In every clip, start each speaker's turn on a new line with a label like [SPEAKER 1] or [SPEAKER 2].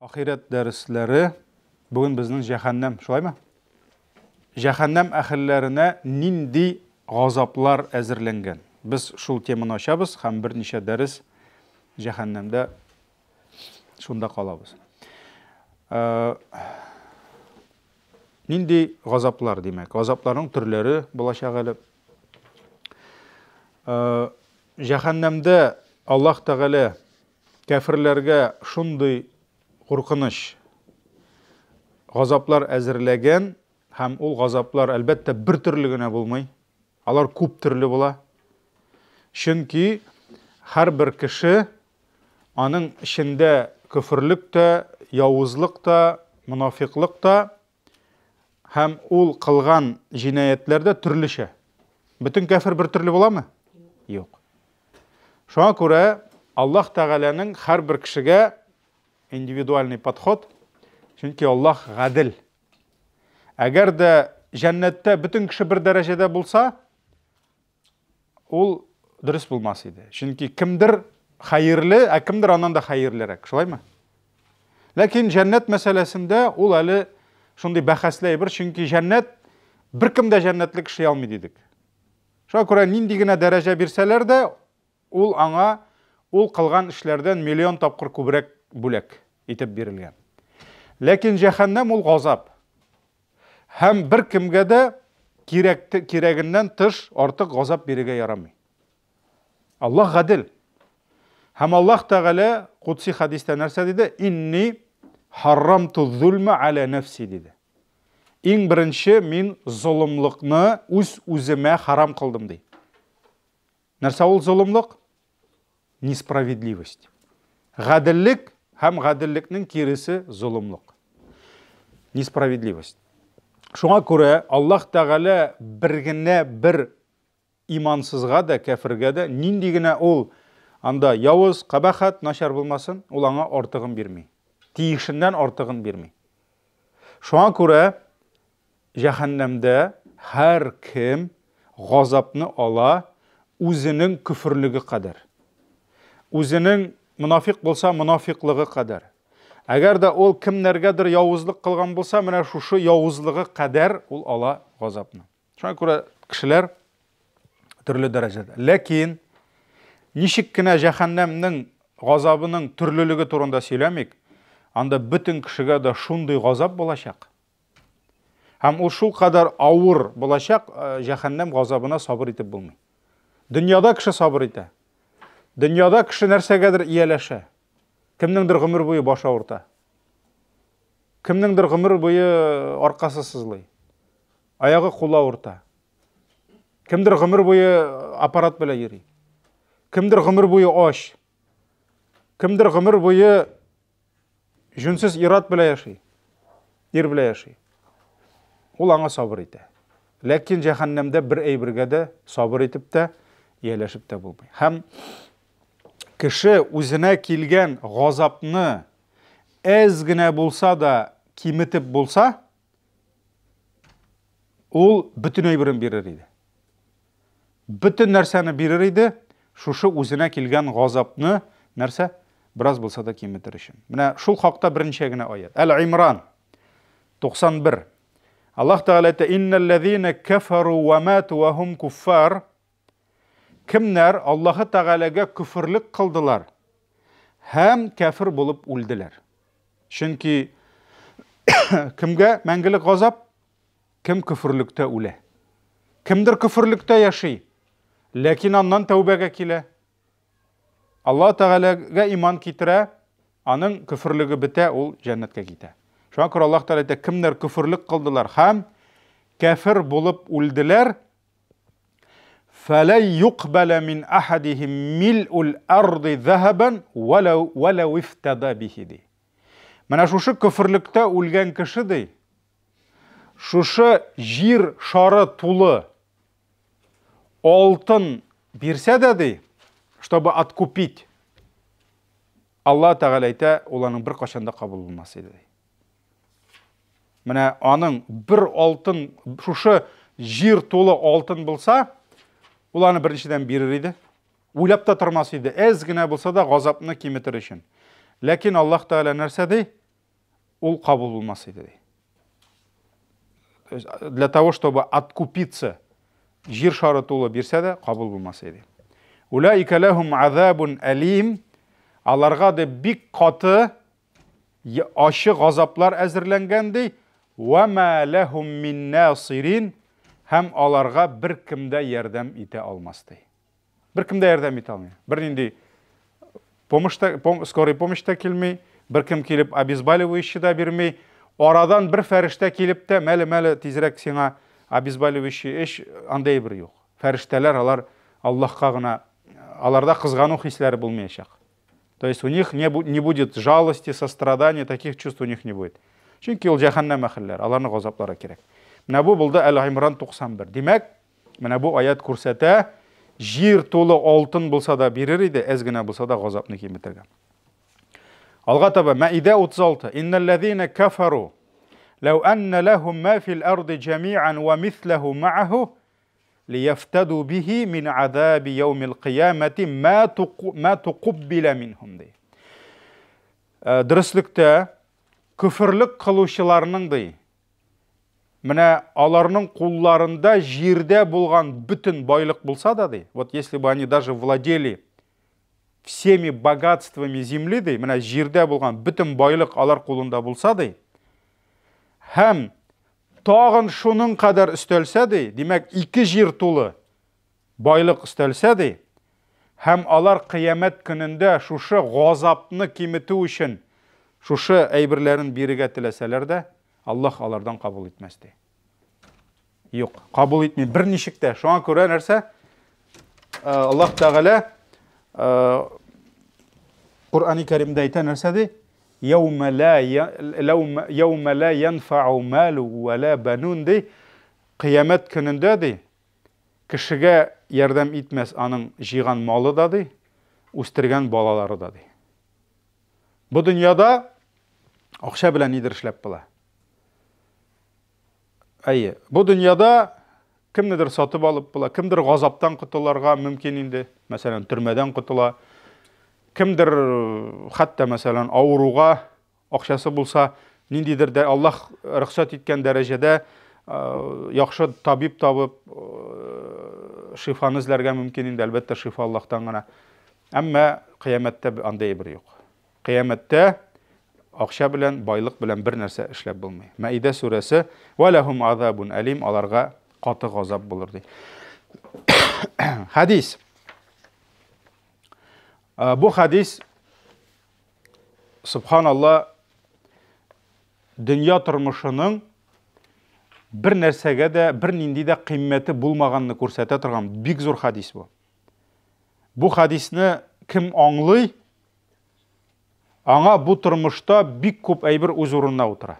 [SPEAKER 1] Ахирәт дәресләре бүген безнең җәһәннәм, шулаймы? Җәһәннәм әһелләренә нинди газаплар әзерләнгән? Без шул теманы ачабыз һәм берничә дәрес җәһәннәмдә шунда калабыз. Э, нинди газаплар, димәк? Газапларның төрләре булачак әле. Э, җәһәннәмдә Аллаһ Тәгалә Кяферләргә шундый куркыныч газаплар әзерләгән һәм ул газаплар, әлбәттә, бер төрле генә булмый. Алар күп төрле була. Чөнки һәрбер кеше аның эчендә көферлек тә, явызлык та, монафиклык та һәм ул кылган җинаятьләр дә төрлечә. Бөтен кәфер бер төрле буламы? Юк. Шуңа күрә Аллаһ Тәгаләнең һәрбер кешегә индивидуальный подход, чөнки Аллаһ гадел. Әгәр дә җәннәттә бөтен кеше бер дәрәҗәдә булса, ул дөрес булмас иде. Чөнки кемдер хәерле, ә кемдер аннан да хәерлерәк, шулаймы? Ләкин җәннәт мәсьәләсендә ул әле шундый бәхәсле әйбер, чөнки җәннәт беркем дә җәннәтлек эшли алмый дидек. Шуңа күрә нинди генә дәрәҗә бирсәләр дә, ул аңа ул кылган эшләрдән миллион тапкыр күбрәк бүләк итеп бирелгән. Ләкин җәһәннәм ул газап. Һәм беркемгә дә кирәк, кирәгеннән тыш артык газап бирергә ярамый. Аллаһ гадел. Һәм Аллаһ Тәгалә кудси хәдистә нәрсә диде? Инни харрамту зульма аля нәфси диде. Иң беренче мин золымлыкны үз үземә харам кылдым ди. Нәрсә ул золымлык? Несправедливость. Гаделлек һәм гаделлекнең киресе золымлык. Несправедливость. Шуңа күрә Аллаһ Тәгалә бер генә бер имансызга да, кәфергә дә, нинди генә ул анда явыз, кабахәт, начар булмасын, ул аңа артыгын бирми. Тиешеннән артыгын бирми. Шуңа күрә җәһәннәмдә һәркем газапны ала үзенең көферлеге кадәр. Үзенең монафик булса, монафиклыгы кадәр. Әгәр дә ул кемнәргәдер явызлык кылган булса, менә шушы явызлыгы кадәр ул ала газапны. Шуңа күрә кешеләр төрле дәрәҗәдә. Ләкин ничек кенә җәһәннәмнең газабының төрлелеге турында сөйләмик, анда бөтен кешегә дә шундый газап булачак. Һәм ул шул кадәр авыр булачак, э, җәһәннәм газабына сабыр итеп булмый. Дөньяда кеше сабыр итә. Дөньяда кеше нәрсәгәдер ияләшә. Кемнеңдер гомер буе башы авырта. Кемнеңдер гомер буе аркасы сызлый. Аягы кулы авырта. Кемдер гомер буе аппарат белән йөри. Кемдер гомер буе ач. Кемдер гомер буе җүнсез ират белән яши. Ир белән яши. Ул аңа сабыр итә. Ләкин җәһәннәмдә бер әйбергә дә сабыр итеп тә, ияләшеп тә булмый. Һәм кеше үзенә килгән газапны әз генә булса да киметеп булса, ул бөтен әйберен бирер иде. Бөтен нәрсәне бирер иде, шушы үзенә килгән газапны нәрсә бераз булса да киметер өчен. Менә шул хакта берничә генә аят. Әл-Имран 91. Аллаһ Тәгалә әйтә: "Иннәлләзина кафару ва мату ва хум куффар" Кемнәр Аллаһы Тәгаләгә көферлек кылдылар һәм кәфер булып үлделәр. Чөнки кемгә мәңгелек газап? Кем көферлектә үлә. Кемдер көферлектә яши, ләкин аннан тәүбәгә килә. Аллаһ Тәгаләгә иман китерә, аның көферлеге бетә, ул җәннәткә китә. Шуңа күрә Аллаһ Тәгалә әйтә, кемнәр көферлек кылдылар һәм кәфер булып үлделәр, Фәләй юкбәлә мин ахадихим мил'ул арди захабан валау валау ифтада бихи ди. Менә шушы көферлектә үлгән кеше ди, шушы җир шары тулы алтын бирсә дә ди, чтобы откупить, Алла Тәгалә әйтә, ул аның беркайчан да кабул булмас иде ди. Менә аның бер алтын, шушы җир тулы алтын булса, ул аны беренчедән бирер иде. Уйлап та тормас иде, әз генә булса да газапны киметер өчен. Ләкин Аллаһ Тәгалә нәрсә ди? ул кабул булмас иде, ди. То есть для того, чтобы откупиться, җир шары тулы бирсә дә, кабул булмас иде. Улаика лахум азабун алим. Аларга да бик каты ачы газаплар әзерләнгән ди. Ва ма лахум мин насирин. Һәм аларга беркем дә ярдәм итә алмас ди. Беркем дә ярдәм итә алмый. Бернинди помощь та, скорый помощь та килми, беркем килеп обезболивающий да бирми. Арадан бер фәрештә килеп тә, мәле, мәле, тизрәк сиңа обезболивающий эш, андый бер юк. Фәрештәләр алар Аллаһка гына, аларда кызгану хисләре булмаячак. То есть у них не будет жалости, сострадания, таких чувств у них не будет. Чөнки ул җәһәннәм әһелләре, аларны газаплары кирәк. Менә бу булды Әл-Имран 91. Димәк, менә бу аят күрсәтә, җир тулы алтын булса да бирер иде, әз генә булса да газапны киметергә. Алга таба Мәидә 36. Инналлазина кафару лау анна лахум ма фил арди джамиан ва мислаху мааху лияфтаду бихи мин азаби яумил кыямати ма туқуббила минхум ди. Дөреслектә көферлек кылучыларның ди. Менә аларның кулларында җирдә булган бөтен байлык булса да ди. Вот если бы они даже владели всеми богатствами земли ди, менә җирдә булган бөтен байлык алар кулында булса ди. Һәм тагын шуның кадәр өстәлсә ди, димәк, ике җир тулы байлык өстәлсә ди, һәм алар кыямәт көнендә шушы газапны киметү өчен шушы әйберләрен бирергә теләсәләр дә, Аллаһ алардан кабул итмәс ди. Юк, кабул итми берничек тә. Шуңа күрә нәрсә? Аллаһ Тәгалә Коръәни Кәримдә әйтә нәрсә ди? Яумә ла янфау малу ва ла банун ди. Кыямәт көнендә ди, кешегә ярдәм итмәс аның җыйган малы да ди, үстергән балалары да ди. Бу дөньяда акча белән нидер эшләп була. Әйе, бу дөньяда кемнедер сатып алып була, кемдер газаптан котылырга мөмкин инде, мәсәлән, төрмәдән котыла. Кемдер хәтта, мәсәлән, авыруга акчасы булса, ниндидер дә Аллаһ рөхсәт иткән дәрәҗәдә яхшы табиб табып, шифаны эзләргә мөмкин инде, әлбәттә, шифа Аллаһтан гына. Әмма кыямәттә андый әйбер юк. Кыямәттә акча белән, байлык белән бер нәрсә эшләп булмый. Мәидә сүрәсе, «Ва лахум азабун алим», аларга каты газап булыр ди. Хадис. Бу хадис, субханалла, дөнья тормышының бер нәрсәгә дә, бер нинди дә кыйммәте булмаганны күрсәтә торган бик зур хадис бу. Бу хадисны кем аңлый, аңа бу тормышта бик күп әйбер үз урынына утыра.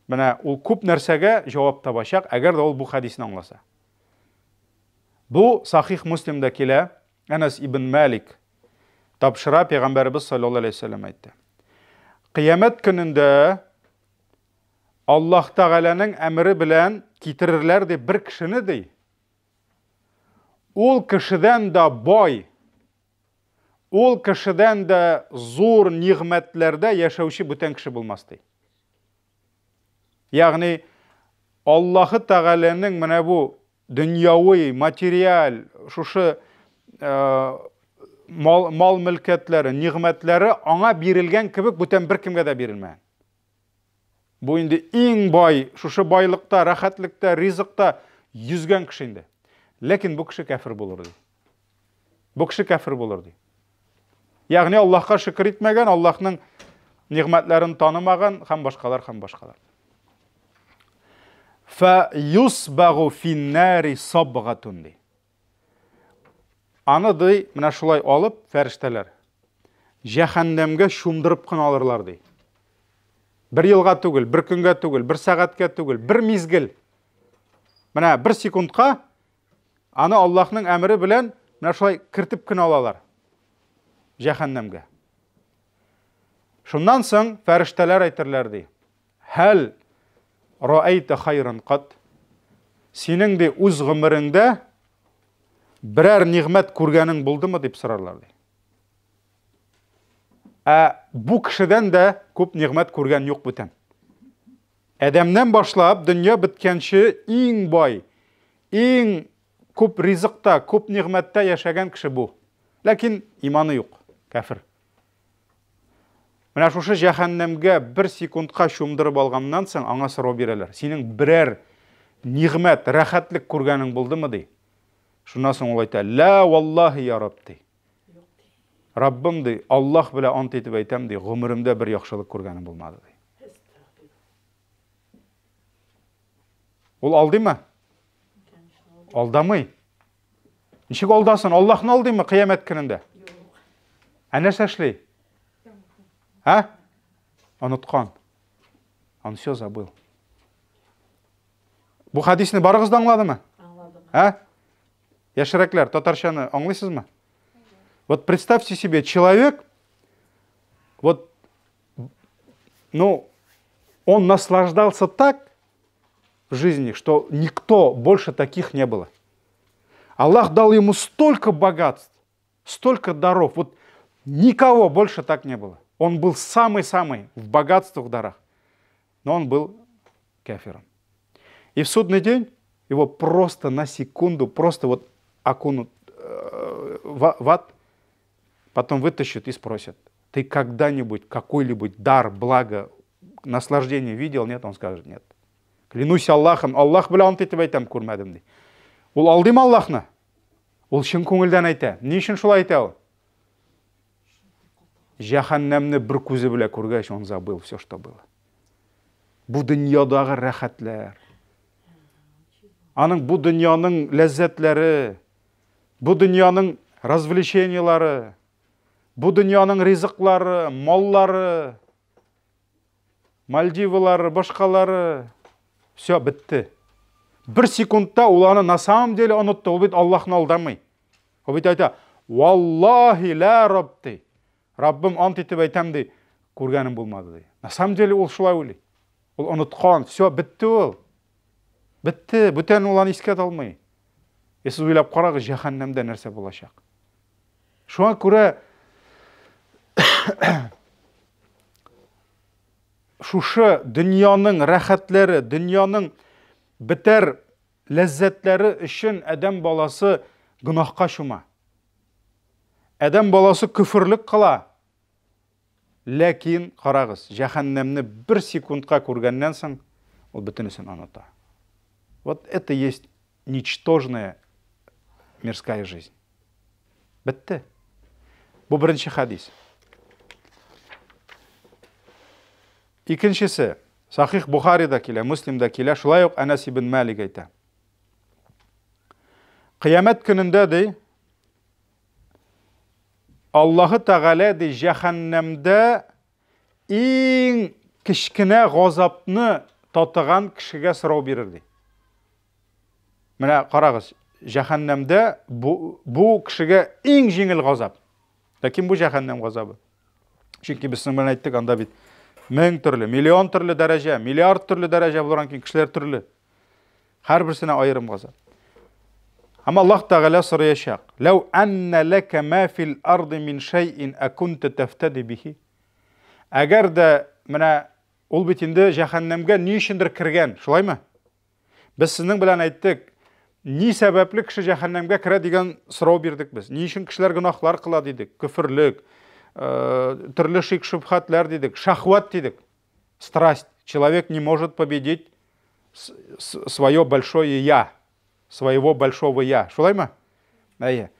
[SPEAKER 1] Менә ул күп нәрсәгә җавап табачак, әгәр дә ул бу хадисны аңласа. Бу Сахих Муслимда килә, Әнәс ибн Малик тапшыра, пәйгамбәребез саллаллаһу алейһи вәсәлләм әйтте. Кыямәт көнендә Аллаһ Тәгаләнең әмере белән китерерләр дип бер кешене ди. Ул кешедән дә бай, ул кешедән дә зур нигъмәтләрдә яшәүче бүтән кеше булмас ди. Ягъни Аллаһы Тәгаләнең менә бу дөньяви, материаль, шушы мал, мал мөлкәтләре, нигъмәтләре аңа бирелгән кебек бүтән беркемгә дә бирелмәгән. Бу инде иң бай, шушы байлыкта, рәхәтлектә, ризыкта йөзгән кеше инде. Ләкин бу кеше кәфер булыр ди. Бу кеше кәфер булыр ди. Ягъни Аллаһка шөкер итмәгән, Аллаһның нигъмәтләрен танымаган һәм башкалар һәм башкалар. Фа юсбагу финнари сабгатун ди. Аны ди, менә шулай алып, фәрештәләр җәһәннәмгә чумдырып кына алырлар ди. Бер елга түгел, бер көнгә түгел, бер сәгатькә түгел, бер мизгел. Менә бер секундка аны Аллаһның әмере белән менә шулай кертеп кенә алалар җәһәннәмгә. Шуннан соң фәрештәләр әйтерләр ди. Хәл раайта хайран кат. Синең ди үз гомереңдә берәр нигъмәт күргәнең булдымы дип сорарлар ди. Ә бу кешедән дә күп нигъмәт күргән юк бүтән. Адәмнән башлап дөнья беткәнче иң бай, иң күп ризыкта, күп нигъмәттә яшәгән кеше бу. Ләкин иманы юк, кәфер. Менә шушы җәһәннәмгә бер секундка чумдырып алганнан соң аңа сорау бирәләр. Синең берәр нигъмәт, рәхәтлек күргәнең булдымы ди. Шуннан соң ул әйтә, "Ла валлаһи я Рабб" ди. Раббым ди, Аллаһ белән ант итеп әйтәм ди, гомеремдә бер яхшылык күргәнем булмады ди. Ул алдыймы? Алдамый. Ничек алдасын? Аллаһны алдыймы кыямәт көнендә? Ә нәрсә эшли? Ә? Оныткан. Он все забыл. Бу хадисне барыгыз да аңладымы?
[SPEAKER 2] Аңладым.
[SPEAKER 1] Ә? Яшьрәкләр, татарчаны аңлыйсызмы? Вот представьте себе, человек, вот, ну, он наслаждался так в жизни, что никто больше таких не было. Аллах дал ему столько богатств, столько даров. Вот никого больше так не было. Он был самый-самый в богатствах, в дарах. Но он был кафиром. И в судный день его просто на секунду, просто вот окунут в ад, потом вытащат и спросят, ты когда-нибудь какой-нибудь дар, благо, наслаждение видел? Нет, он скажет, нет. Клянусь Аллахом, Аллах белән ант итеп әйтәм, күрмәдем ди. Ул алдыймы Аллаһны? Ул чын күңелдән әйтә. Ни өчен шулай әйтә ул? Җәһәннәмне бер күзе белән күргәч, он забыл все, что было. Бу дөньядагы рәхәтләр, аның бу дөньяның ләззәтләре, бу дөньяның развлечениелары, бу дөньяның ризыклары, маллары, Мальдивалары, башкалары, все, бетте. Бер секундта ул аны на самом деле онытты. Ул бит Аллаһны алдамый. Ул бит әйтә, Валлаһи ла Рабб ди. Раббым ант итеп әйтәм ди, күргәнем булмады ди. На самом деле ул шулай уйлый. Ул оныткан, все, бетте ул. Бетте, бүтән ул аны искә дә алмый. Ә сез уйлап карагыз, җәһәннәмдә нәрсә булачак. Шуңа күрә шушы дөньяның рәхәтләре, дөньяның бетәр ләззәтләре өчен адәм баласы гөнаһка чума. Адәм баласы көферлек кыла. Ләкин, карагыз, җәһәннәмне бер секундка күргәннән соң, ул бөтенесен оныта. Вот это есть ничтожная мирская жизнь. Бетте. Бу беренче хадис. Икенчесе, Сахих Бухарида килә, Муслимда килә, шулай ук Әнәс ибн Малик әйтә. Кыямәт көнендә ди, Аллаһы Тәгалә ди җәһәннәмдә иң кечкенә газапны татыган кешегә сорау бирер ди. Менә карагыз, җәһәннәмдә бу, бу кешегә иң җиңел газап. Ләкин бу җәһәннәм газабы. Чөнки без сезнең белән әйттек, анда бит мең төрле, миллион төрле дәрәҗә, миллиард төрле дәрәҗә булган кин кешеләр төрле. Һәрберсенә аерым газап. Һәм Аллаһ Тәгалә сораячак. Ләү анна ләкә ма фил арды мин шәйин акунта тафтади бихи. Әгәр дә менә ул бит инде җәһәннәмгә ни өчендер кергән, шулаймы? Без сезнең белән әйттек, ни сәбәпле кеше җәһәннәмгә керә дигән сорау бирдек без. Ни өчен кешеләр гөнаһлар кыла дидек, көферлек, төрле шик-шөбһәтләр дидек, шәһвәт дидек. Страсть. Человек не может победить свое большое я, своего большого я. Шулаймы? Әйе.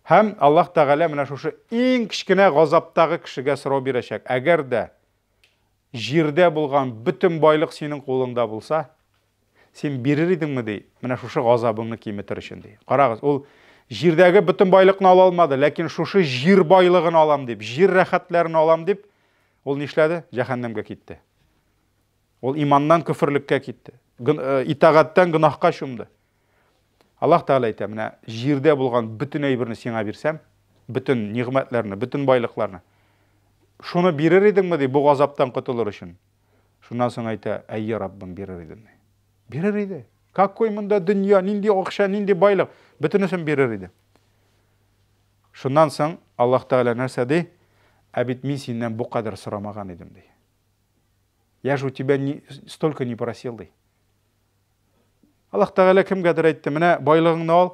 [SPEAKER 1] Һәм Аллаһ Тәгалә менә шушы иң кечкенә газаптагы кешегә сорау бирәчәк. Әгәр дә җирдә булган бөтен байлык синең кулыңда булса, син бирер идеңме ди, менә шушы газабыңны киметер өчен ди. Карагыз, ул җирдәге бөтен байлыкны ала алмады, ләкин шушы җир байлыгын алам дип, җир рәхәтләрен алам дип, ул нишләде? Җәһәннәмгә китте. Ул иманнан көферлеккә китте. Итагатьтән гөнаһка чумды. Аллаһ Тәгалә әйтә, менә җирдә булган бөтен әйберне сиңа бирсәм, бөтен нигъмәтләрне, бөтен байлыкларны, шуны бирер идеңме ди, бу газаптан котылыр өчен? Шуннан соң әйтә, әйе, Раббым, бирер идем ди. Бирер иде. Какой монда дөнья, нинди акча, нинди байлык, бөтенесен бирер иде. Шуннан соң Аллаһ Тәгалә нәрсә ди? Ә бит мин синнән бу кадәр сорамаган идем ди. Я же у тебя не, столько не просил, ди. Аллаһ Тәгалә кемгәдер әйтте, менә байлыгыңны ал,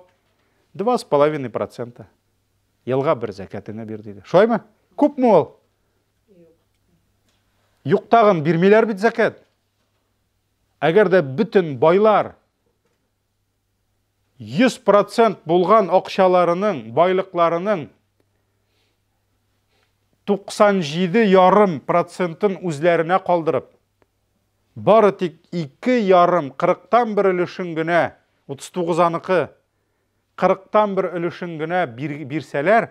[SPEAKER 1] 2,5%. Елга бер зәкәтеңне бир, диде. Шулаймы? Күпме ул? Юк тагын, бирмиләр бит зәкәт. Әгәр дә бөтен байлар 100% булган акчаларының, байлыкларының 97 ярым процентын үзләренә калдырып, бары тик ике ярым, кырыктан бер өлешен генә, 39 аныкы, кырыктан бер өлешен генә бирсәләр,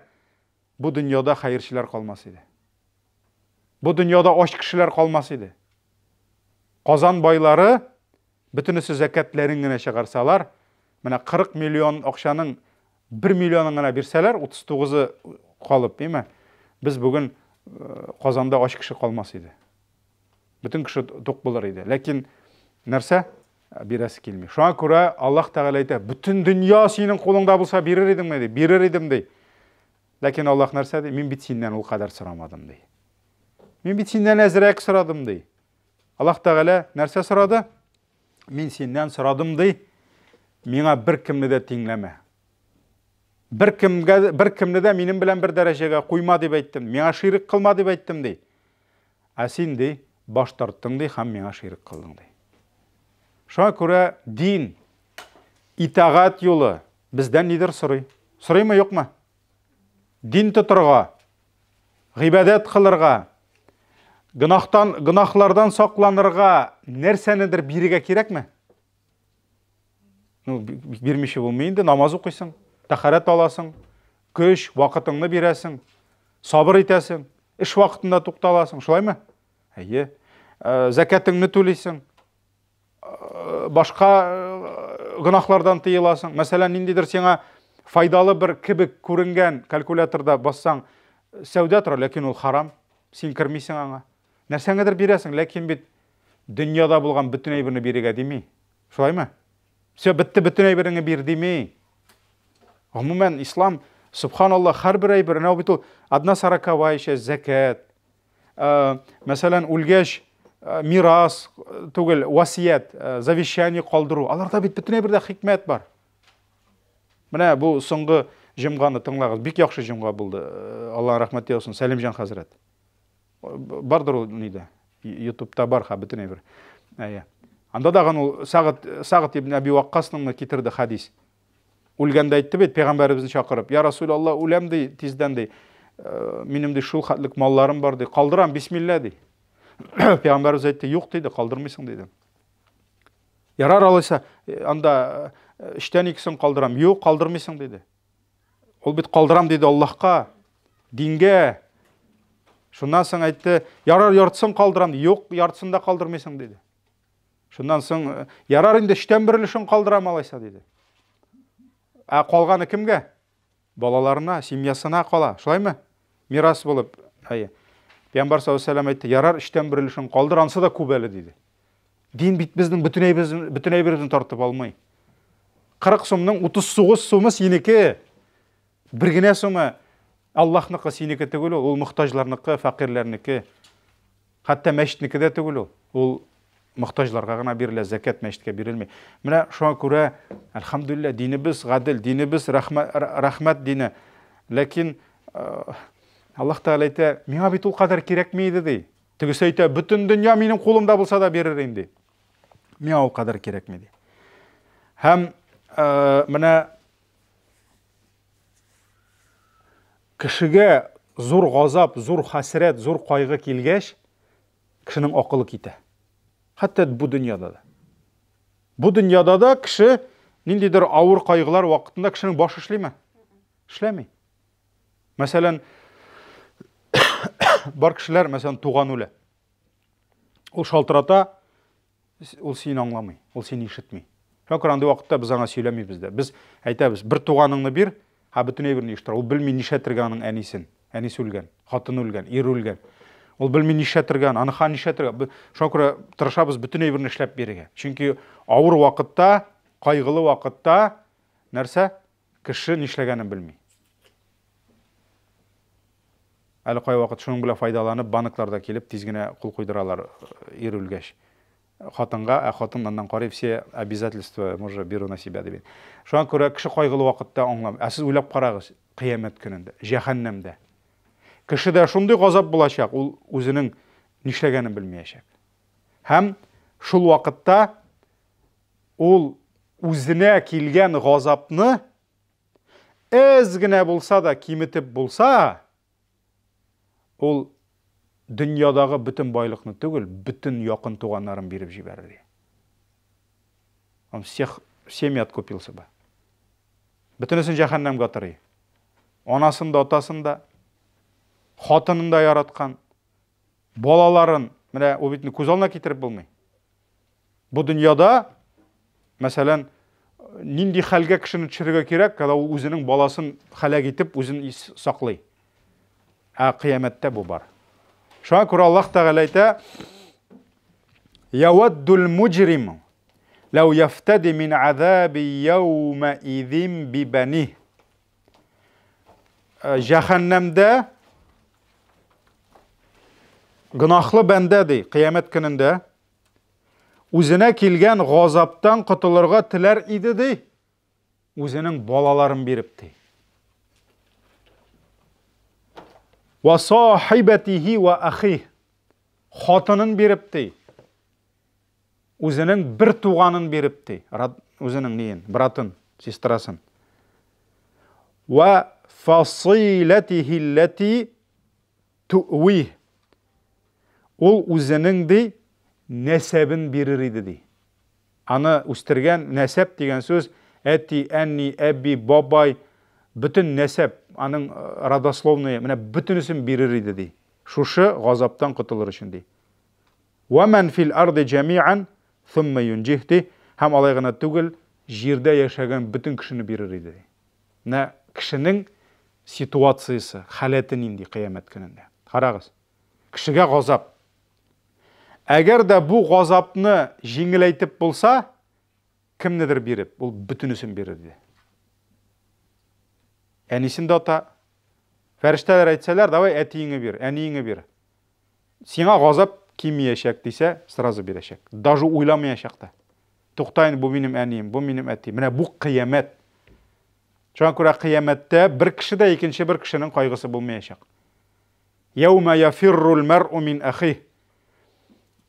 [SPEAKER 1] бу дөньяда хәерчеләр калмас иде. Бу дөньяда ач кешеләр калмас иде. Казан байлары бөтенесе зәкәтләрен генә чыгарсалар, менә 40 миллион акчаның 1 миллионын гына бирсәләр, 39-ы калып, әйме? Без бүген э, Казанда ач кеше калмас иде. Бөтен кеше тук булыр иде. Ләкин нәрсә? Бирәсе килми. Шуңа күрә Аллаһ Тәгалә әйтә, бөтен дөнья синең кулыңда булса бирер идеңме ди? Бирер идем ди. Ләкин Аллаһ нәрсә ди? Мин бит синнән ул кадәр сорамадым ди. Мин бит синнән әзрәк сорадым ди. Аллаһ Тәгалә нәрсә сорады? Мин синнән сорадым ди. Миңа бер кемне дә тиңләмә. Бер кемгә бер кемне дә минем белән бер дәрәҗәгә куйма дип әйттем. Миңа ширек кылма дип әйттем ди. Ә син ди, баш тарттың ди һәм миңа ширек кылдың ди. Шуңа күрә дин, итагать юлы бездән нидер сорый. Сорыймы, юкмы? Дин тотырга, гыйбадәт кылырга, гөнаһтан, гөнаһлардан сакланырга нәрсәнедер бирергә кирәкме? Ну, бирмичә булмый инде, намаз укыйсың, тәһарәт аласың, көч, вакытыңны бирәсең, сабыр итәсең, эш вакытында тукталасың, шулаймы? Әйе. Э, зәкәтеңне түлисең, э, башка э, гөнаһлардан тыеласың. Мәсәлән, ниндидер сиңа файдалы бер кебек күренгән калькуляторда бассаң, сәүдә тора, ләкин ул харам, син кермисең аңа. Нәрсәңедер бирәсең, ләкин бит дөньяда булган бөтен әйберне бирергә дими. Шулаймы? Все, бетте, бөтен әйбереңне бир дими. Гомумән, ислам, субханаллах, һәрбер әйбер, әнә бит ул одна сороковая часть зәкәт. Э, мәсәлән, үлгәч, э, мирас э, түгел, васият, завещание калдыру. Аларда бит бөтен әйбердә хикмәт бар. Менә бу соңгы җомганы тыңлагыз. Бик яхшы җомга булды. Алла рәхмәт яусын, Сәлимҗан хәзрәт. Бардыр ул нидә? Ютубта бар ха бөтен әйбер. Әйе. Анда дагын ул Сагат Сагат ибн Аби Ваккасның китерде хадис. Үлгәндә әйтте бит пәйгамбәребезне чакырып, "Я Расулалла, үләм ди, тиздән ди. Э, минем ди шул хәтлек малларым бар ди. Калдырам, бисмилла ди." Пәйгамбәребез әйтте, "Юк диде, калдырмыйсың диде. Ярар алайса, э, анда э, өчтән икесен калдырам. Юк, калдырмыйсың диде. Ул бит калдырам диде Аллаһка, дингә. Шуннан соң әйтте, ярар, яртысын калдырам. Юк, яртысын да калдырмыйсың диде. Шуннан соң, э, ярар инде өчтән бер өлешен калдырам алайса диде. Ә калганы кемгә? Балаларына, семьясына кала. Шулаймы? Мирас булып. Әйе. Пәйгамбәр саллаллаһу алейһи вәсәлләм әйтте, ярар, өчтән бер өлешен калдыр, ансы да күп әле диде. Дин бит безнең бөтен әйберебезне, бөтен әйберебезне тартып алмый. 40 сумның 39 сумы синеке. Бер генә сумы Аллаһныкы, синеке түгел ул, ул мохтаҗларныкы, фәкыйрьләрнеке. Хәтта мәчетнеке дә түгел ул. Ул мохтаҗларга гына бирелә, зәкят мәчеткә бирелми. Менә шуңа күрә, әлхәмдүлилләһ, динебез гадел, динебез рәхмәт дине. Ләкин э, Аллаһ Тәгалә әйтә, миңа бит ул кадәр кирәкми иде ди. Тегесе әйтә, бөтен дөнья минем кулымда булса да бирер инде. Миңа ул кадәр кирәкми ди. Һәм э, менә кешегә зур газап, зур хәсрәт, зур кайгы килгәч, кешенең акылы китә. Хәтта бу дөньяда да. Бу дөньяда да кеше ниндидер авыр кайгылар вакытында кешенең башы эшлиме? Эшләми. Мәсәлән, бар кешеләр, мәсәлән, туган үлә. Ул шалтырата, ул сине аңламый, ул сине ишетми. Шуңа күрә андый вакытта без аңа сөйләмибез дә. Без әйтәбез, бер туганыңны бир, һә бөтен әйберне оештыра. Ул белми нишләтергә аның әнисен. Әнисе үлгән, хатыны үлгән, ире үлгән. Ул белми нишләтергә, аны ха нишләтергә. Шуңа күрә тырышабыз бөтен әйберне эшләп бирергә. Чөнки авыр вакытта, кайгылы вакытта нәрсә? Кеше нишләгәнен белми. Әле кайвакыт шуның белән файдаланып, банкларда килеп тиз генә кул куйдыралар ир үлгәч. Хатынга, ә хатын аннан карый, все обязательства мужа беру на себя дип. Шуңа күрә кеше кайгылы вакытта аңламый. Ә сез уйлап карагыз, кыямәт көнендә, җәһәннәмдә. Кешедә шундый газап булачак, ул үзенең нишләгәнен белмәячәк. Һәм шул вакытта ул үзенә килгән газапны әз генә булса да киметеп булса, ул дөньядагы бөтен байлыкны түгел, бөтен якын туганнарын биреп җибәрер. Он всех, всеми откупился бы. Бөтенесен җәһәннәмгә атырый. Анасын да, атасын да, хатынын да яраткан, балаларын, менә ул бит күз алдына китереп булмый. Бу дөньяда, мәсәлән, нинди хәлгә кешене төшерергә кирәк, когда ул үзенең баласын хәләк итеп, үзен саклый. Ә кыямәттә бу бар. Шуңа күрә Аллаһ Тәгалә әйтә: Яваддул муҗриму ләү яфтади мин азаби яума изин бибани. Җәһәннәмдә гөнаһлы бәндә ди, кыямәт көнендә үзенә килгән газаптан котылырга теләр иде ди, үзенең балаларын биреп ди. Ва сахибатихи ва ахих. Хатынын биреп ди. Үзенең бер туганын биреп ди. Үзенең ниен, братын, сестрасын. Ва фасилатихи ллати туви. Ул үзенең ди нәсәбен бирер иде ди. Аны үстергән нәсәп дигән сүз әти, әни, әби, бабай, бөтен нәсәп, аның родословные, менә бөтенесен бирер иде ди. Шушы газаптан котылыр өчен ди. Ва ман фил арды җәмиан сумма юнҗих ди. Һәм алай гына түгел, җирдә яшәгән бөтен кешене бирер иде ди. Менә кешенең ситуациясе, халәте нинди кыямәт көнендә. Карагыз. Кешегә газап. Әгәр дә бу газапны җиңеләйтеп булса, кемнедер биреп, ул бөтенесен бирер иде. Әнисен дә ата. Фәрештәләр әйтсәләр, давай әтиеңе бир, әниеңе бир. Сиңа газап кимиячәк дисә, сразу бирәчәк. Даже уйламаячак та. Тукта инде, бу минем әнием, бу минем әти. Менә бу кыямәт. Шуңа күрә кыямәттә бер кеше дә икенче бер кешенең кайгысы булмаячак. Яума яфиррул мәр'у мин ахи.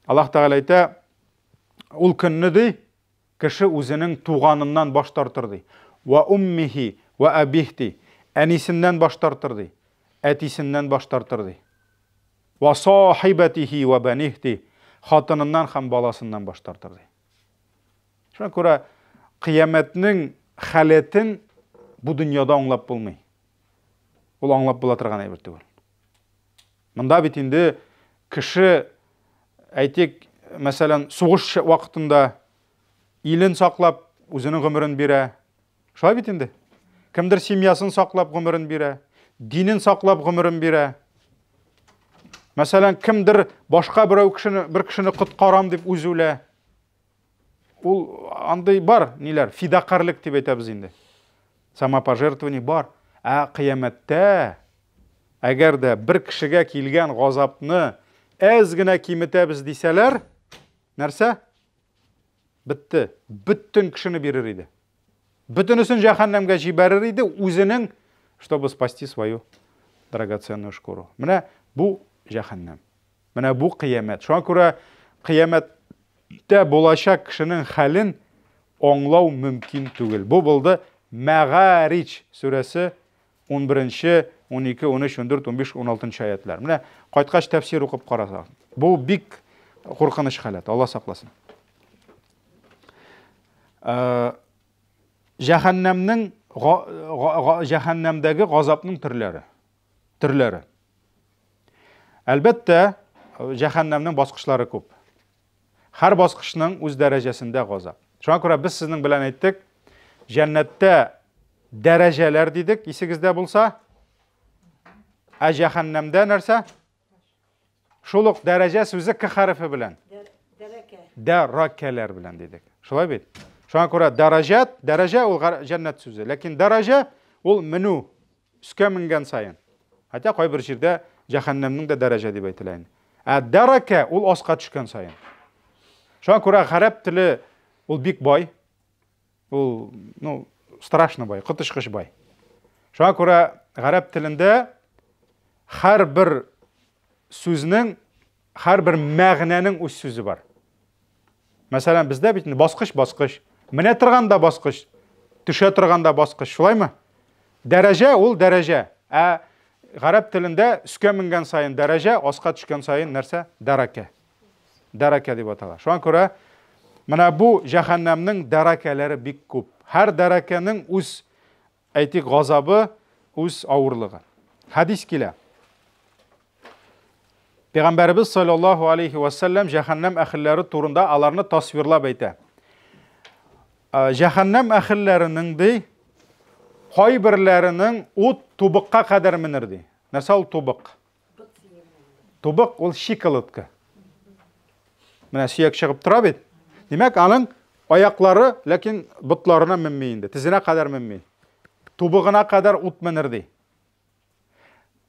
[SPEAKER 1] Аллаһ Тәгалә әйтә, ул көнне ди, кеше үзенең туганыннан баш тартыр ди. Ва уммихи ва абих ди. Әнисеннән баш тартыр ди. Әтисеннән баш тартыр ди. Ва сахибатихи ва баних ди. Хатыныннан һәм баласыннан баш тартыр ди. Шуңа күрә кыямәтнең халәтен бу дөньяда аңлап булмый. Ул аңлап була торган әйбер түгел. Монда бит инде кеше, әйтик, мәсәлән, сугыш вакытында илен саклап, үзенең гомерен бирә. Шулай бит инде. Кемдер семьясын саклап гомерен бирә, динен саклап гомерен бирә. Мәсәлән, кемдер башка берәү кешене, бер кешене коткарам дип үзе үлә. Ул андый бар ниләр, фидакарлык дип әйтәбез инде. Самопожертвование бар. Ә кыямәттә әгәр дә бер кешегә килгән газапны әз генә киметәбез дисәләр, нәрсә? Бетте. Бөтен кешене бирер иде. Бөтенесен җәһәннәмгә җибәрер иде, үзенең, чтобы спасти свою драгоценную шкуру. Менә бу җәһәннәм. Менә бу кыямәт. Шуңа күрә кыямәттә булачак кешенең хәлен аңлау мөмкин түгел. Бу булды Мәгарич сүрәсе 11, 12, 13, 14, 15, 16 аятлар. Менә кайткач тәфсир укып карасагыз. Бу бик куркыныч халәт. Алла сакласын. Җәһәннәмнең җәһәннәмдәге газапның төрләре. Төрләре. Әлбәттә, җәһәннәмнең баскычлары күп. Һәр баскычның үз дәрәҗәсендә газап. Шуңа күрә без сезнең белән әйттек, җәннәттә дәрәҗәләр дидек, исегездә булса. Ә җәһәннәмдә нәрсә? Шул ук дәрәҗә сүзе к хәрефе белән.
[SPEAKER 2] Дәрәкә.
[SPEAKER 1] Дәрәкәләр белән дидек. Шулай бит? Шуңа күрә дәрәҗәт, дәрәҗә ул җәннәт сүзе. Ләкин дәрәҗә ул менү, өскә менгән саен. Хотя кайбер җирдә җәһәннәмнең дә дәрәҗә дип әйтелә инде. Ә дәрәкә ул аска төшкән саен. Шуңа күрә гарәп теле ул бик бай. Ул, ну, страшно бай, коточкыч бай. Шуңа күрә гарәп телендә һәрбер сүзнең, һәрбер мәгънәнең үз сүзе бар. Мәсәлән, бездә бит инде баскыч баскыч. Менә торган да баскыч, төшә торган да баскыч, шулаймы? Дәрәҗә ул дәрәҗә. Ә гарәп телендә өскә менгән саен дәрәҗә, аска төшкән саен нәрсә? Дәрәкә. Дәрәкә дип атала. Шуңа күрә менә бу җәһәннәмнең дәрәкәләре бик күп. Һәр дәрәкәнең үз Әйтик, газабы, үз авырлыгы. Хәдис килә. Пәйгамбәребез саллаллаһу алейхи ва саллям җәһәннәм әһелләре турында аларны тасвирлап әйтә. Җәһәннәм әһелләренең ди, кайберләренең ут тубыкка кадәр менер ди. Нәрсә ул тубык? Тубык ул щиколотка. Менә сөяк чыгып тора бит. Димәк, аның аяклары, ләкин ботларына менми инде, тезенә кадәр менми. Тубыгына кадәр ут менер ди.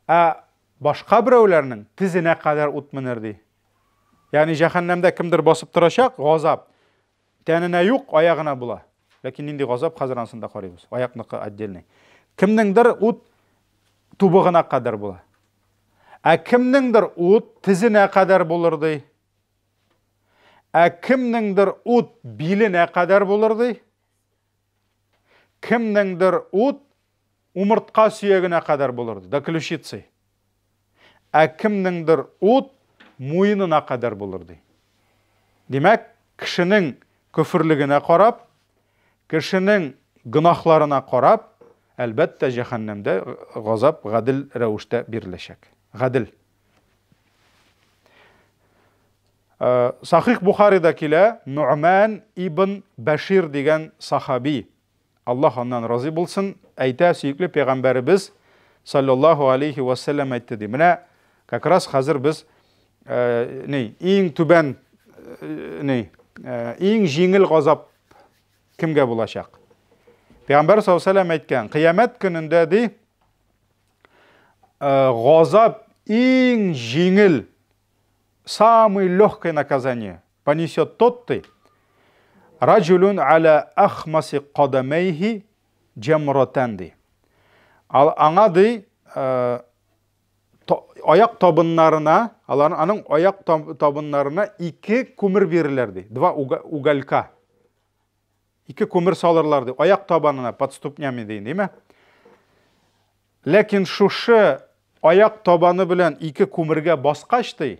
[SPEAKER 1] Ә башка берәүләрнең тезенә кадәр ут менер ди. Ягъни җәһәннәмдә кемдер басып торачак, газап. Тәненә юк, аягына була. Ләкин нинди газап, хәзер анысын да карыйбыз. Аякныкы отдельный. Кемнеңдер ут тубыгына кадәр була. Ә кемнеңдер ут тезенә кадәр булыр ди. Ә кемнеңдер ут биленә кадәр булыр ди. Кемнеңдер ут умыртка сөягенә кадәр булыр ди, до ключицы. Ә кемнеңдер ут муенына кадәр булыр ди. Димәк, кешенең көферлегенә карап, кешенең гөнаһларына карап, әлбәттә, җәһәннәмдә газап гадел рәвештә биреләчәк. Гадел. Э, Сахих Бухарида килә Ну'ман ибн Бәшир дигән сахаби. Аллаһ аннан разый булсын, әйтә сөекле пәйгамбәребез саллаллаһу алейхи ва саллям әйтте ди. Менә как раз хәзер без э, ни, иң түбән э, ни, э, иң җиңел газап кемгә булачак? Пәйгамбәр саллаллаһу алейхи ва саллям әйткән, кыямәт көнендә ди, газап иң җиңел самое легкое наказание понесет тот ты, раджулун аля ахмаси кадамейхи джамратан ди. Аңа ди, э, аяк табыннарына, алар аның аяк табыннарына ике күмер бирелер ди. Два уголька. Ике күмер салырлар ди. Аяк табанына, под ступнями ди, димә? Ләкин шушы аяк табаны белән ике күмергә баскач ди,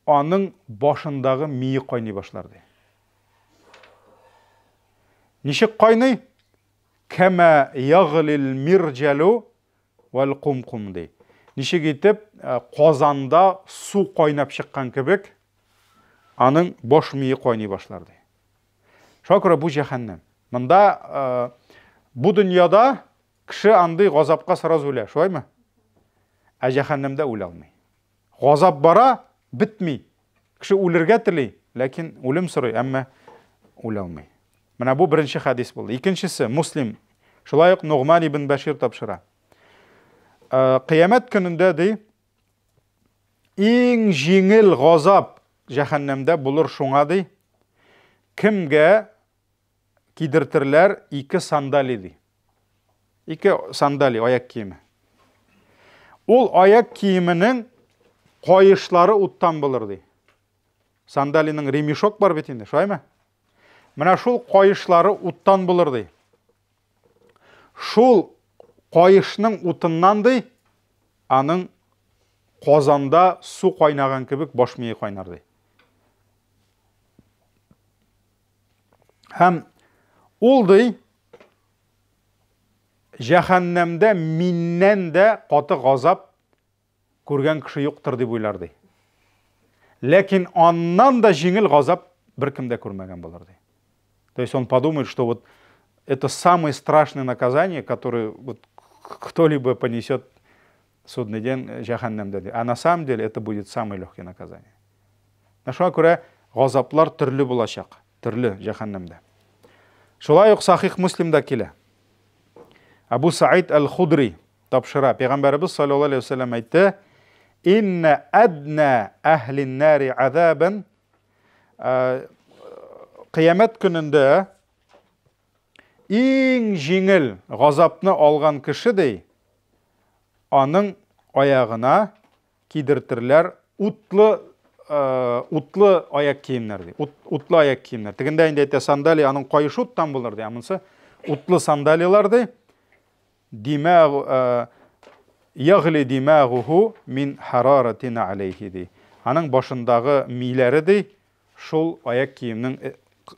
[SPEAKER 1] аның башындагы мие кайный башлар ди. Ничек кайный? Кәмә ягълил мирҗәлу вәл кумкум ди. Ничек итеп э, казанда су кайнап чыккан кебек, аның баш мие кайный башлар ди. Шуңа күрә бу җәһәннәм. Монда э, бу дөньяда кеше андый газапка сразу үлә, шулаймы? Ә җәһәннәмдә үлә алмый. Газап бара, бетми. Кеше үлергә тели, ләкин үлем сорый, әмма үлә алмый. Менә бу беренче хәдис булды. Икенчесе, Муслим. Шулай ук Нугман ибн Бәшир тапшыра. Э, кыямәт көнендә ди, иң җиңел газап җәһәннәмдә булыр шуңа ди, кемгә кидертерләр ике сандали ди. Ике сандали, аяк киеме. Ул аяк киеменең каешлары уттан булыр ди. Сандалиның ремешок бар бит инде, шулаймы? Менә шул каешлары уттан булыр ди. Шул каешның утыннан ди, аның казанда су кайнаган кебек баш мие кайнар ди. Һәм ул ди, җәһәннәмдә миннән дә каты газап күргән кеше юктыр дип уйлар ди. Ләкин аннан да җиңел газап беркем дә күрмәгән булыр ди. То есть он подумает, что вот это самое страшное наказание, которое вот кто-либо понесет судный день җәһәннәмдә ди. А на самом деле это будет самое легкое наказание. Менә шуңа күрә газаплар төрле булачак, төрле җәһәннәмдә. Шулай ук Сахих Муслимда килә. Абу Саид Аль-Худри. тапшыра. Пәйгамбәребез саллаллаһу алейһи вәсәлләм әйтте: "Инна адна әһлин нари азабан" Кыямәт көнендә иң җиңел газапны алган кеше ди, аның аягына кидертерләр утлы утлы аяк киемнәр ди. Ут, утлы аяк киемнәр. Тегендә инде әйтә сандалия, аның каешы уттан булыр ди. Ә монысы утлы сандалиялар ди. Димаг ягли димагуху мин хараратина алейхи ди. Аның башындагы миләре ди, шул аяк киемнең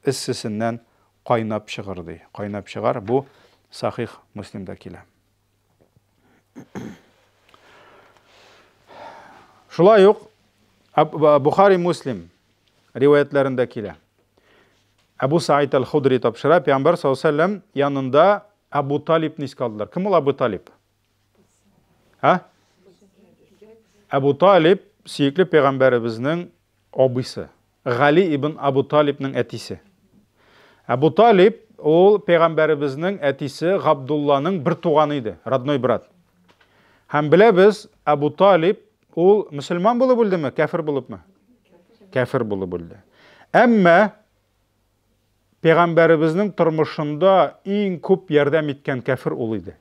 [SPEAKER 1] эссесеннән кайнап чыгыр ди. Кайнап чыгар. Бу Сахих Муслимда килә. Шулай ук Бухари Муслим риваятләрендә килә. Әбу Саид аль-Худри тапшыра, Пәйгамбәр саллаллаху янында Әбу Талибны искә алдылар. Кем ул Әбу Талиб? Ә? Әбу Талиб сөекле пәйгамбәребезнең абыйсы. Гали ибн Абу Талибның әтисе. Әбу Талиб ул пәйгамбәребезнең әтисе Габдулланың бер туганы иде, родной брат. Һәм беләбез, Әбу Талиб ул мөселман булып үлдеме, кәфер булыпмы? Кәфер булып үлде. Әмма пәйгамбәребезнең тормышында иң күп ярдәм иткән кәфер ул иде.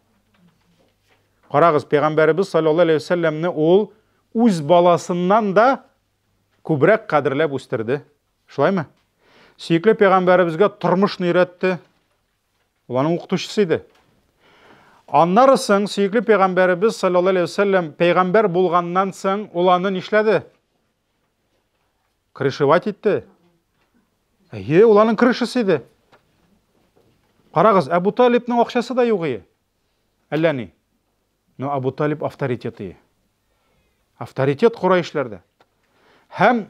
[SPEAKER 1] Карагыз, пәйгамбәребез саллаллаһу алейһи вәсәлләмне ул үз баласыннан да күбрәк кадерләп үстерде. Шулаймы? Сөекле пәйгамбәребезгә тормышны өйрәтте. Ул аның укытучысы иде. Аннары соң сөекле пәйгамбәребез саллаллаһу алейһи вәсәлләм пәйгамбәр булганнан соң ул аны нишләде? Крышевать итте. Әйе, ул аның крышасы иде. Карагыз, Әбу Талибның акчасы да юк ие. Әллә ни. Но Абу Талиб авторитет ие. Авторитет Курайшләрдә. Һәм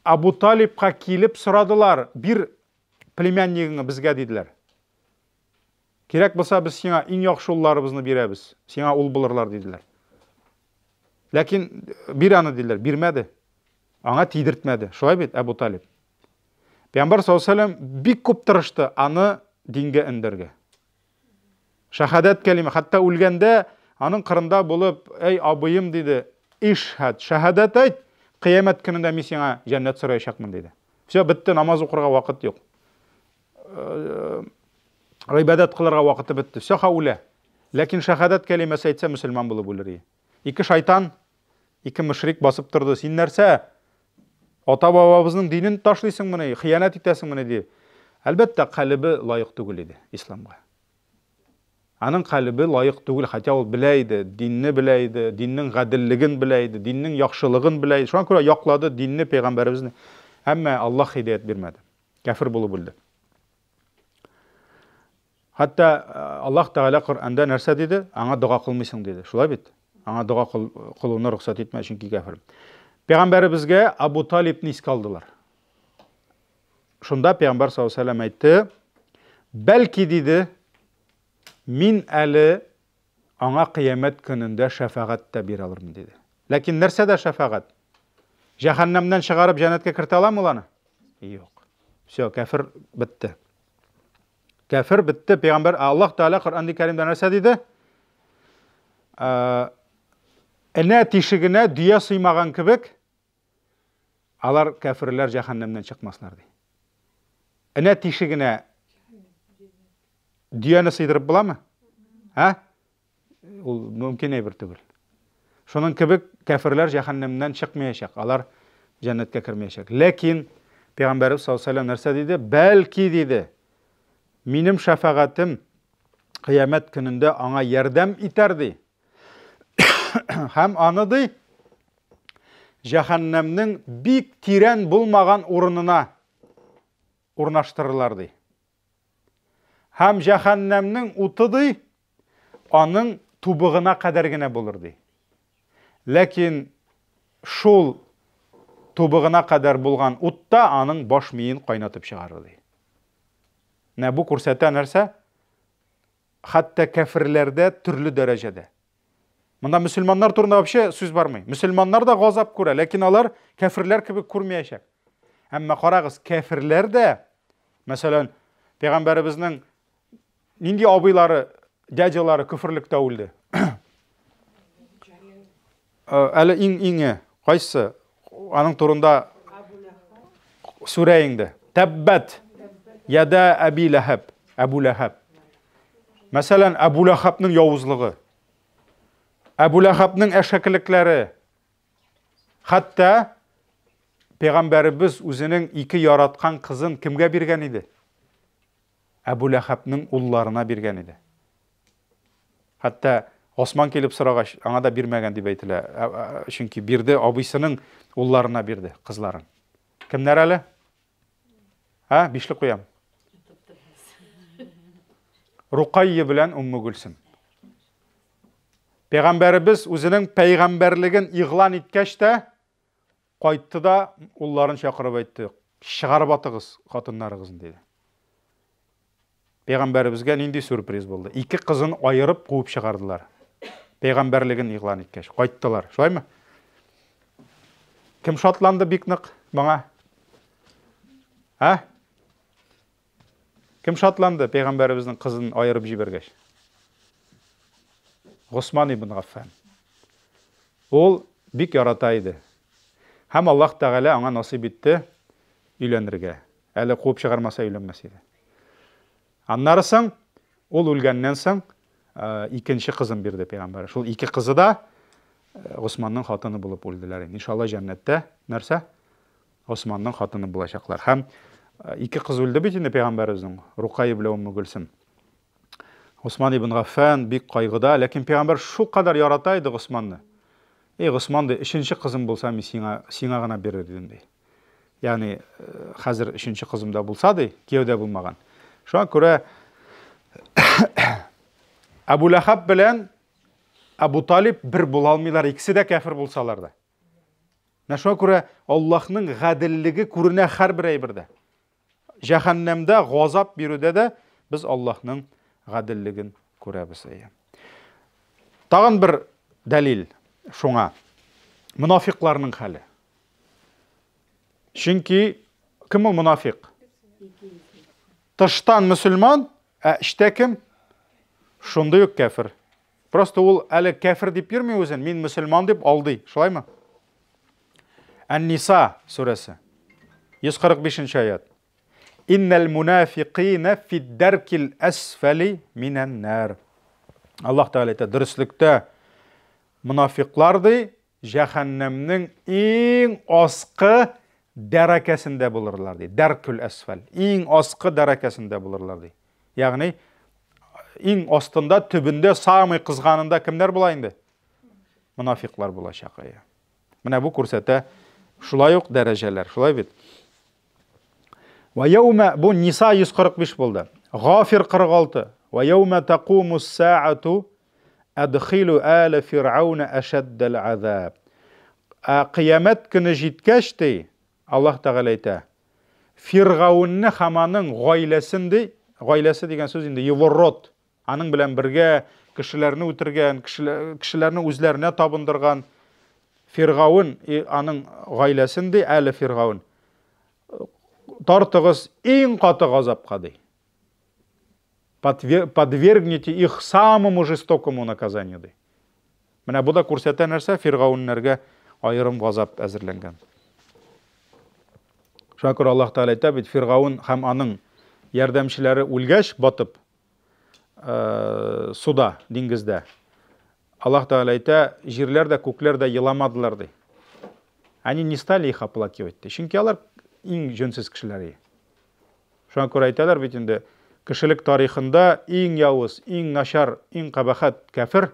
[SPEAKER 1] Абу Талибка килеп сорадылар, бир племяннигыңны безгә диделәр. Кирәк булса, без сиңа иң яхшы улларыбызны бирәбез. Сиңа ул булырлар диделәр. Ләкин бир аны диделәр, бирмәде. Аңа тидертмәде. Шулай бит, Әбу Талиб. Пәйгамбәр саллаллаһу алейһи ва бик күп тырышты аны дингә өндәргә. Шәһадәт кәлиме, хәтта үлгәндә аның кырында булып, әй абыем диде, ишһәд, шәһадәт әйт, кыямәт көнендә мин сиңа җәннәт сораячакмын диде. Все, бетте, намаз укырга вакыт юк. Э, гыйбадәт кылырга вакыты бетте. Все, ха үлә. Ләкин шәһадәт кәлимәсе әйтсә, мөселман булып үлер. Ике шайтан, ике мөшрик басып торды. Син нәрсә? Ата-бабабызның динен ташлыйсыңмыни, хыянәт итәсеңмени ди. Әлбәттә, калебе лаек түгел иде исламга. Аның калебе лаек түгел, хотя ул белә иде, динне белә иде, диннең гаделлеген белә иде, диннең яхшылыгын белә иде. Шуңа күрә яклады динне, пәйгамбәребезне. Әмма Аллаһ һидәят бирмәде. Кәфер булып үлде. Хәтта э, Аллаһ Тәгалә Коръәндә нәрсә диде? Аңа дога кылмыйсың диде. Шулай бит? Аңа дога кылуны рөхсәт итмә, чөнки кәфер. Пәйгамбәребезгә Абу Талибны искә алдылар. Шунда пәйгамбәр саллаллаһу алейһи вәсәлләм әйтте, бәлки диде, мин әле аңа кыямәт көнендә шәфәгать тә бирә алырмын диде. Ләкин нәрсәдә шәфәгать? Җәһәннәмнән чыгарып җәннәткә кертә аламы ул аны? Юк. Все, кәфер бетте. Кәфер бетте. Пәйгамбәр Аллаһ Тәгалә Коръән Кәримдә нәрсә диде? Энә тишегенә дөя сыймаган кебек, алар кәферләр җәһәннәмнән чыкмаслар ди. Энә тишегенә дөяне сыйдырып буламы? Ә? Ул мөмкин әйбер түгел. Шуның кебек кәферләр җәһәннәмнән чыкмаячак, алар җәннәткә кермәячәк. Ләкин Пәйгамбәрбез саллаллаһу алейһи нәрсә диде? Бәлки диде, минем шәфәгатем кыямәт көнендә аңа ярдәм итәр ди. Һәм аны ди җәһәннәмнең бик тирән булмаган урынына урнаштырырлар ди. Һәм җәһәннәмнең уты ди аның тубыгына кадәр генә булыр ди. Ләкин шул тубыгына кадәр булган утта аның баш миен кайнатып чыгарыр ди. Менә бу күрсәтә нәрсә? Хәтта кәферләрдә төрле дәрәҗәдә. Монда мөселманнар турында вообще сүз бармый. Мөселманнар да газап күрә, ләкин алар кәферләр кебек күрмәячәк. Әмма карагыз, кәферләр дә, мәсәлән, пәйгамбәребезнең нинди абыйлары, дядялары көферлектә үлде? Әле иң иңе кайсы? Аның турында сүрә инде. Тәббәт яда Әби Ләһәб, Әбу Ләһәб. Мәсәлән, Әбу Ләһәбнең явызлыгы. Әбу Ләһәбнең әшәкелекләре. Хәтта пәйгамбәребез үзенең ике яраткан кызын кемгә биргән иде? Әбу Ләһәбнең улларына биргән иде. Хәтта Госман килеп сорагач, аңа да бирмәгән дип әйтелә. Чөнки бирде, абыйсының улларына бирде кызларын. Кемнәр әле? Ә, бишле куям. Рукайя белән Умму Гөлсем. Пәйгамбәребез үзенең пәйгамбәрлеген игълан иткәч тә, Кайтты да улларын чакырып әйтте, Чыгарып атыгыз хатыннарыгызны, диде. Пәйгамбәребезгә нинди сюрприз булды. Ике кызын аерып куып чыгардылар. Пәйгамбәрлеген игълан иткәч, кайттылар. Шулаймы? Кем шатланды бик нык моңа? Ә? Кем шатланды пәйгамбәребезнең кызын аерып җибәргәч? Госман ибн Гаффан. Ул бик ярата иде. Һәм Аллаһ Тәгалә аңа насыйп итте өйләнергә. Әле куып чыгармаса өйләнмәс иде. Аннары соң, ул үлгәннән соң, икенче кызын бирде пәйгамбәр. Шул ике кызы да Госманның хатыны булып үлделәр. Иншалла җәннәттә нәрсә? Госманның хатыны булачаклар. Һәм ике кыз үлде бит инде пәйгамбәребезнең, Рукайя белән Умму Гөлсем. Госман ибн Гаффан бик кайгыда, ләкин пәйгамбәр шулкадәр ярата иде Госманны. Эй, Госман, ди, өченче кызым булса, мин сиңа, сиңа гына бирер идем, ди. Ягъни, хәзер өченче кызым да булса, ди, кияүдә булмаган. Шуңа күрә Әбу Ләхаб белән Әбу Талиб бер була алмыйлар, икесе дә кәфер булсалар да. Менә шуңа күрә Аллаһның гаделлеге күренә һәрбер әйбердә. Җәһәннәмдә газап бирүдә дә без Аллаһның гаделлеген күрәбез. Әйе. Тагын бер дәлил шуңа. Монафикларның хәле. Чөнки кем ул монафик? Тыштан мөселман, ә эчтә кем? Шундый ук кәфер. Просто ул әле кәфер дип йөрми үзен, мин мөселман дип алдый, шулаймы? Ән-Ниса сүрәсе. 145 нче аят. Иннәл мунафикина фид-даркил әсфәли минән нар. Аллаһ Тәгалә әйтә, дөреслектә монафиклар ди, җәһәннәмнең иң аскы дәрәкәсендә булырлар ди. Дәркүл әсфәл. Иң аскы дәрәкәсендә булырлар ди. Ягъни иң астында, төбендә, самый кызганында кемнәр була инде? Монафиклар булачак. Менә бу күрсәтә шулай ук дәрәҗәләр, шулай бит? Ва яума бу Ниса 145 булды. Гафир 46. Ва яума тақуму саату адхилу ала фирауна ашаддал азаб. Ә кыямәт көне җиткәч ди, Аллаһ Тәгалә әйтә, Фиргаунны һәм аның гаиләсен ди, гаиләсе дигән сүз инде его род, аның белән бергә кешеләрне үтергән, кешеләрне үзләренә табындырган Фиргаун и аның гаиләсен ди, әле Фиргаун. Тартыгыз иң каты газапка ди. Подвергните их самому жестокому наказанию ди. Менә бу да күрсәтә нәрсә, фиргауннәргә аерым газап әзерләнгән. Шуңа күрә Аллаһ Тәгалә әйтә бит, Фиргаун һәм аның ярдәмчеләре үлгәч, батып, э, суда, диңгездә. Аллаһ Тәгалә әйтә, җирләр дә, күкләр дә еламадылар ди. Они не стали их оплакивать ди. Чөнки алар иң җүнсез кешеләр. Шуңа күрә әйтәләр бит инде, кешелек тарихында иң явыз, иң начар, иң кабахәт кәфер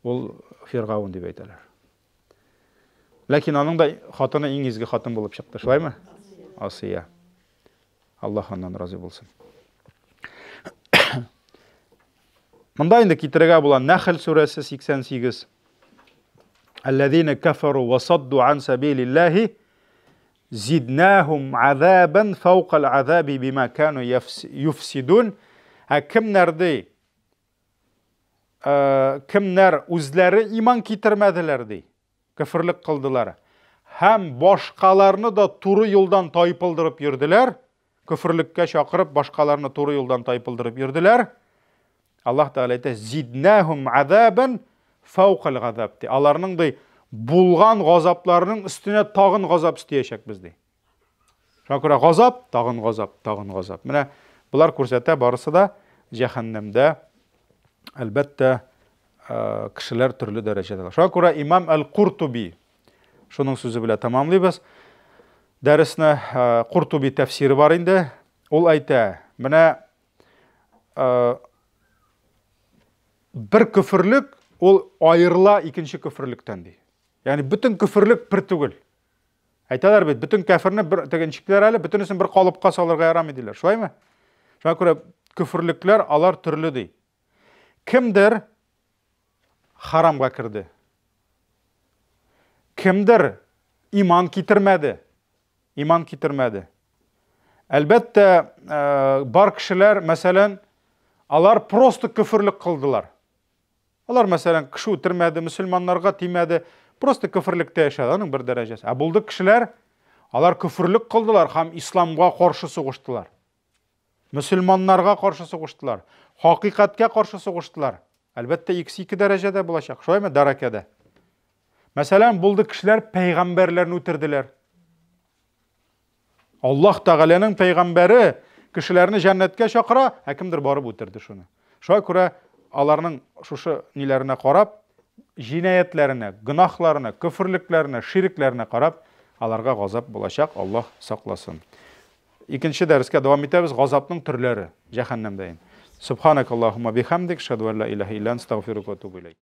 [SPEAKER 1] ул Фиргаун дип әйтәләр. Ләкин аның да хатыны иң изге хатын булып чыкты, шулаймы? Асия. Аллаһ аннан разый булсын. Монда инде китерергә була Нәхл сүрәсе 88. Аллазина кафару ва садду ан сабилиллаһи Зиднахум азабан фаукал азаби бима кану юфсидун. Ә кемнәр ди? Э, кемнәр үзләре иман китермәделәр ди? Кеферлек кылдылар. Һәм башкаларны да туры юлдан тайпылдырып йөрделәр. Көферлеккә чакырып, башкаларны туры юлдан тайпылдырып йөрделәр. Аллаһ Тәгалә әйтә, зиднахум азабан фаукал газаб ди. Аларның ди булган газапларның өстенә тагын газап өстиячәкбез, ди. Шуңа күрә газап, тагын газап, тагын газап. Менә болар күрсәтә барысы да җәһәннәмдә, әлбәттә, кешеләр төрле дәрәҗәдә. Шуңа күрә имам Әл-Куртуби, шуның сүзе белән тәмамлыйбыз. Дәресне Куртуби тәфсире бар инде. Ул әйтә, менә бер көферлек ул аерыла икенче көферлектән ди. Ягъни бөтен көферлек бер түгел. Әйтәләр бит, бөтен кәферне бер теге ничекләр әле, бөтенесен бер калыпка салырга ярамый диләр. Шулаймы? Шуңа күрә көферлекләр алар төрле ди. Кемдер харамга керде. Кемдер иман китермәде. Иман китермәде. Әлбәттә, э, бар кешеләр, мәсәлән, алар просто көферлек кылдылар. Алар, мәсәлән, кеше үтермәде, мөселманнарга тимәде, просто көферлектә яшәде, аның бер дәрәҗәсе. Ә булды кешеләр, алар көферлек кылдылар һәм исламга каршы сугыштылар. Мөселманнарга каршы сугыштылар, хакыйкатькә каршы сугыштылар. Әлбәттә, икесе ике дәрәҗәдә булачак. Шулаймы, дәрәкәдә? Мәсәлән, булды кешеләр пәйгамбәрләрне үтерделәр. Аллаһ Тәгаләнең пәйгамбәре кешеләрне җәннәткә чакыра, ә кемдер барып үтерде шуны. Шуңа күрә аларның шушы ниләренә карап, җинаятьләренә, гөнаһларына, көферлекләренә, ширекләренә карап, аларга газап булачак, Аллаһ сакласын. Икенче дәрескә дәвам итәбез, газапның төрләре, җәһәннәмдә инде. Субханакаллаһумма бихамдик, шәһәдү ән ла илаһа илля анта, астагфирука ва атубу иләйк.